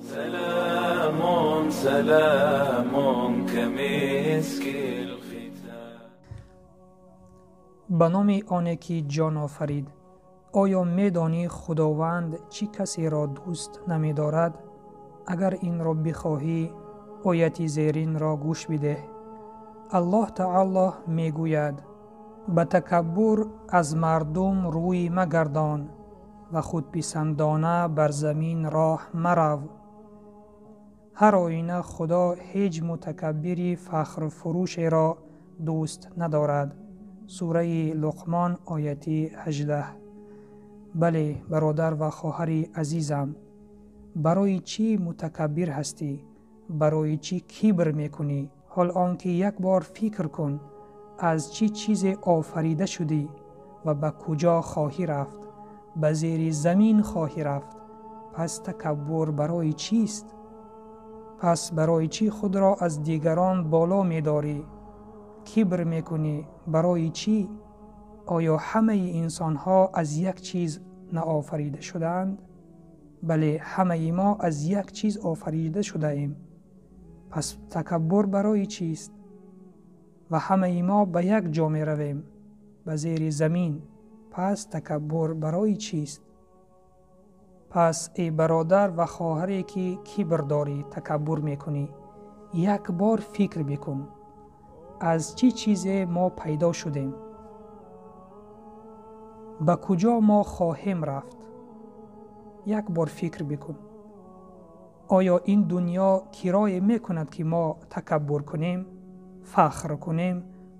سلام سلام كمسك الختام. Ба номи оне ки ҷон офарид. Оё медонӣ, Худованд чӣ касеро дӯст намедорад? Агар инро бихоҳӣ, ояти зеринро гӯш бидеҳ. Аллоҳ Таоло мегӯяд: ба такаббур аз мардум рӯй магардон ва худписандона бар замин роҳ марав. Ҳар оина Худо ҳеҷ мутакаббири фахрфурӯшеро дӯст надорад. Сураи Луқмон, ояти 18. Бале, бародар ва хоҳари азизам, барои чӣ мутакаббир ҳастӣ? Барои чӣ кибр мекунӣ? Ҳол он ки як бор фикр кун, аз чӣ чизе офарида шудӣ ва ба куҷо хоҳӣ рафт? Ба зери замин хоҳӣ рафт. Пас такаббур барои чист? Пас барои чӣ худро аз дигарон боло медорӣ? Кибр мекунӣ барои чӣ? Оё ҳамаи инсонҳо аз як чиз наофарида шудаанд? Бале, ҳамаи мо аз як чиз офарида шудаем. Пас такаббур барои чист? Ва ҳамаи мо ба як ҷо меравем, ба зери замин. Пас такаббур барои чист? Пас эй бародар ва хоҳаре ки кибр дорӣ, такаббур мекунӣ, як бор фикр бикун, аз чӣ чизе мо пайдо шудем? Ба куҷо мо хоҳем рафт? Як бор фикр бикун. Оё ин дунё кирое мекунад, ки мо такаббур кунем, фахр кунем,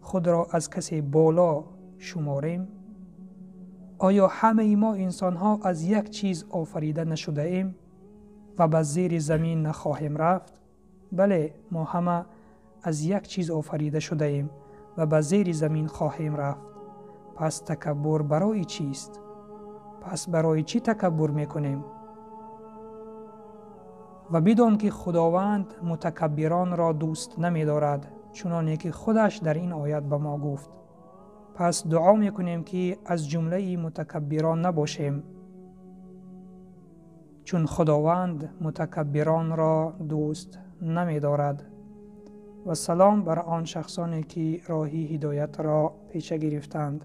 худро аз касе боло шуморем? Оё ҳамаи мо инсонҳо аз як чиз офарида нашудаем ва ба зери замин нахоҳем рафт? Бале, мо ҳама аз як чиз офарида шудаем ва ба зери замин хоҳем рафт. Пас такаббур барои чист? Пас барои чӣ такаббур мекунем? Ва бидон, ки Худованд мутакаббиронро дӯст намедорад, чуноне ки худаш дар ин оят ба мо гуфт. Пас дуо мекунем, ки аз ҷумлаи мутакаббирон набошем, чун Худованд мутакаббиронро дӯст намедорад. Ва салом бар он шахсоне ки роҳи ҳидоятро пеша гирифтанд.